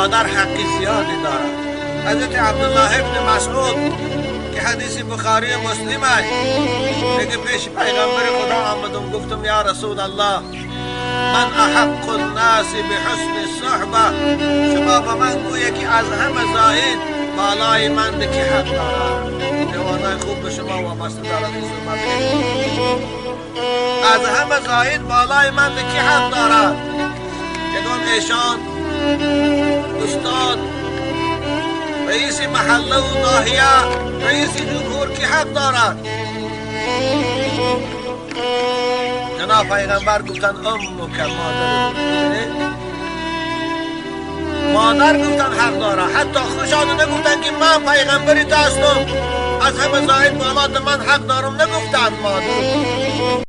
مادر حق زیادی دارد. حضرت عبدالله ابن مسعود که حدیث بخاری مسلم است، میگه پیش پیغمبر خدا آمدم، گفتم یا رسول الله من احق الناس بحسن الصحبه، شما به من گویه که از همه زاید بالای من که حق دارد. جوانای خوب به شما وابسته دارد این صحبت. از همه زاید بالای من که حق دارد؟ یگان ایشان استاد، رئیس محله و ناحیه، رئیس جمهور که حق دارد؟ جناب پیغمبر گفتن امک، مادر. مادر گفتن حق داره. حتی خوشانه نگفتن که من پیغمبری تو هستم، از همه زاید بالات من حق دارم، نگفتن مادر.